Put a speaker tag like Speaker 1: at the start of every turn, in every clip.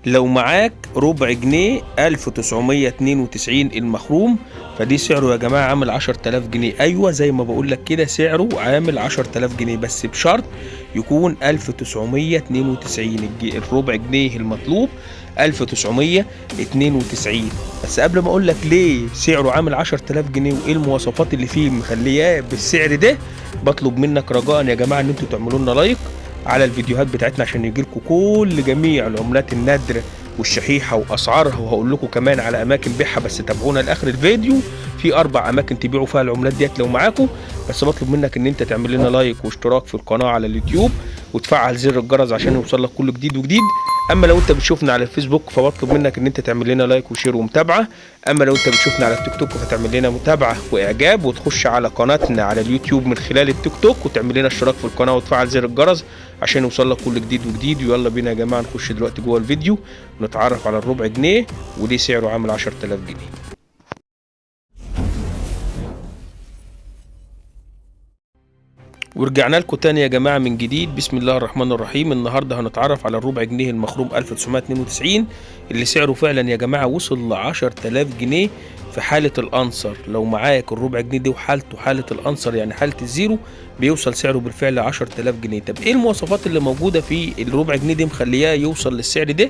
Speaker 1: لو معاك ربع جنيه 1992 المخروم، فدي سعره يا جماعة عامل 10000 جنيه. ايوه زي ما بقول لك كده، سعره عامل 10000 جنيه، بس بشرط يكون 1992. الربع جنيه المطلوب 1992. بس قبل ما اقول لك ليه سعره عامل 10000 جنيه وايه المواصفات اللي فيه مخلياه بالسعر ده، بطلب منك رجاء يا جماعة ان انتوا تعملوا لنا like على الفيديوهات بتاعتنا عشان يجيلكم كل جميع العملات النادرة والشحيحة واسعارها، وهقول لكم كمان على اماكن بيعها، بس تابعونا لاخر الفيديو. في 4 اماكن تبيعوا فيها العملات ديت لو معاكم. بس بطلب منك ان انت تعمل لنا like واشتراك في القناة على اليوتيوب وتفعل زر الجرس عشان يوصل لك كل جديد وجديد. اما لو انت بتشوفنا على الفيسبوك فبطلب منك ان انت تعمل لنا like و share ومتابعة. اما لو انت بتشوفنا على التيك توك فتعمل لنا متابعه واعجاب، وتخش على قناتنا على اليوتيوب من خلال التيك توك وتعمل لنا اشتراك في القناة وتفعل زر الجرس عشان يوصل لك كل جديد وجديد. ويلا بينا يا جماعة نخش دلوقتي جوه الفيديو ونتعرف على الربع جنيه وليه سعره عامل 10000 جنيه. ورجعنا لكم تاني يا جماعة من جديد. بسم الله الرحمن الرحيم. النهاردة هنتعرف على الربع جنيه المخروم 1992 اللي سعره فعلا يا جماعة وصل ل 10000 جنيه في حالة الأنصر. لو معاك الربع جنيه دي وحالته حالة الأنصر يعني حالة ال zero، بيوصل سعره بالفعل 10000 جنيه. طب ايه المواصفات اللي موجودة في الربع جنيه دي مخلياه يوصل للسعر ده؟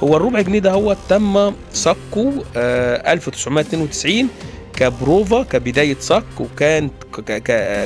Speaker 1: هو الربع جنيه ده هو تم صكه 1992 كبروفا، كبداية صك، وكان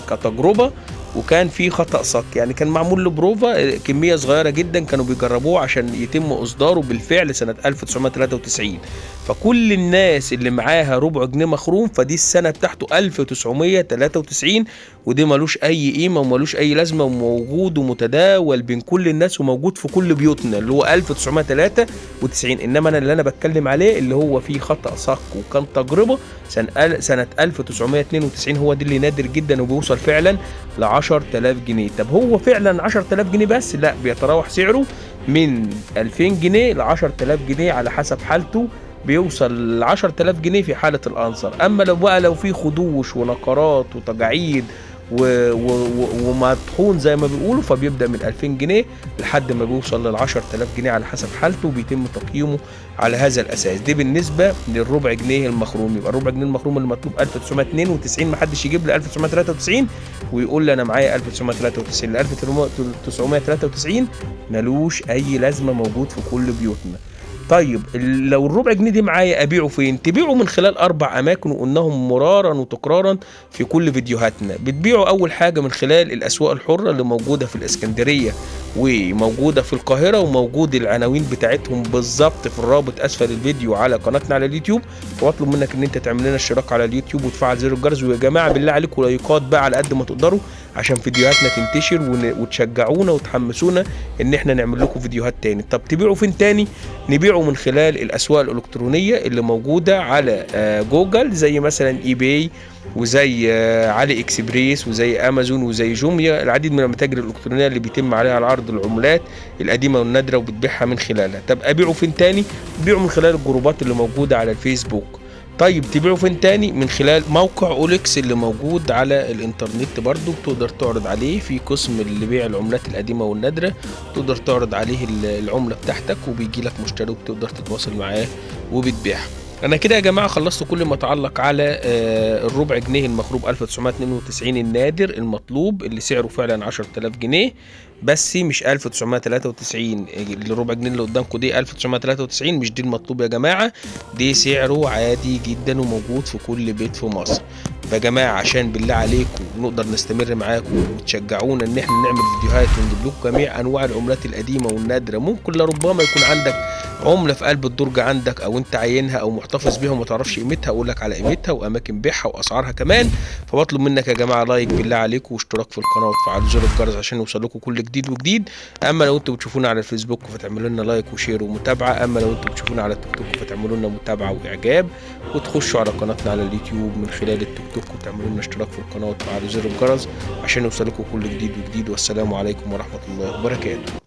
Speaker 1: كتجربة، وكان في خطأ صك، يعني كان معمول له بروفا كمية صغيرة جدا كانوا بيجربوه عشان يتم إصداره بالفعل سنة 1993. فكل الناس اللي معاها ربع جنيه مخروم فدي السنة بتاعته 1993، ودي ملوش أي قيمة وملوش أي لازمة، وموجود ومتداول بين كل الناس وموجود في كل بيوتنا اللي هو 1993. إنما أنا اللي أنا بتكلم عليه اللي هو فيه خطأ صك وكان تجربة سنة 1992، هو دي اللي نادر جدا وبيوصل فعلا ل 10000 جنيه. طب هو فعلا 10000 جنيه بس؟ لا، بيتراوح سعره من 2000 جنيه ل 10000 جنيه على حسب حالته، بيوصل ل 10000 جنيه في حالة الأنصر. أما لو بقى لو في خدوش ونقرات وتجاعيد ومطحون زي ما بيقولوا، فبيبدأ من 2000 جنيه لحد ما بيوصل لل 10000 جنيه على حسب حالته، وبيتم تقييمه على هذا الأساس. دي بالنسبة للربع جنيه المخروم. يبقى الربع جنيه المخروم المطلوب 1992، محدش يجيب لي 1993 ويقول لي أنا معايا 1993. ل 1993 ملوش أي لازمة، موجود في كل بيوتنا. طيب لو الربع جنيه دي معايا ابيعه فين؟ تبيعه من خلال 4 اماكن وقلناهم مرارا وتكرارا في كل فيديوهاتنا. بتبيعه اول حاجة من خلال الاسواق الحرة اللي موجودة في الاسكندرية وموجودة في القاهرة، وموجود العناوين بتاعتهم بالظبط في الرابط اسفل الفيديو على قناتنا على اليوتيوب. واطلب منك ان انت تعمل لنا اشتراك على اليوتيوب وتفعل زر الجرس. ويا جماعة بالله عليكم لايكات بقى على قد ما تقدروا عشان فيديوهاتنا تنتشر وتشجعونا وتحمسونا ان احنا نعمل لكم فيديوهات تاني. طب تبيعوا فين تاني؟ نبيعه من خلال الاسواق الالكترونية اللي موجودة على جوجل، زي مثلا eBay وزي علي اكسبريس وزي امازون وزي جوميا، العديد من المتاجر الالكترونية اللي بيتم عليها العرض العملات القديمة والنادره وبتبيعها من خلالها. طب ابيعه فين تاني؟ بيعه من خلال الجروبات اللي موجودة على الفيسبوك. طيب تبيعه فين تاني؟ من خلال موقع OLX اللي موجود على الانترنت، برضو بتقدر تعرض عليه في قسم اللي بيع العملات القديمة والنادرة، تقدر تعرض عليه العملة بتاعتك وبيجي لك مشتري وبتقدر تتواصل معاه وبتبيعها. انا كده يا جماعة خلصت كل ما اتعلق على الربع جنيه المخروب 1992 النادر المطلوب اللي سعره فعلا 10000 جنيه، بس مش 1993. الربع جنيه اللي قدامكم دي 1993 مش دي المطلوب يا جماعة، دي سعره عادي جدا وموجود في كل بيت في مصر. يا جماعة عشان بالله عليكم نقدر نستمر معاكم وتشجعونا ان احنا نعمل فيديوهات ونجيب لكم جميع انواع العملات القديمة والنادرة. ممكن لربما يكون عندك عملة في قلب الدرج عندك او انت عاينها او محتفظ بيها وما تعرفش قيمتها، اقول لك على قيمتها واماكن بيعها واسعارها كمان. فبطلب منك يا جماعة like بالله عليكم واشتراك في القناة وتفعلوا زر الجرس عشان يوصل لكم كل جديد وجديد. اما لو انتوا بتشوفونا على الفيسبوك فتعملوا لنا like و share ومتابعة. اما لو انتوا بتشوفونا على التيك توك فتعملوا لنا متابعة واعجاب، وتخشوا على قناتنا على اليوتيوب من خلال التيك توك وتعملوا لنا اشتراك في القناة وتفعلوا زر الجرس عشان يوصل لكم كل جديد وجديد. والسلام عليكم ورحمة الله وبركاته.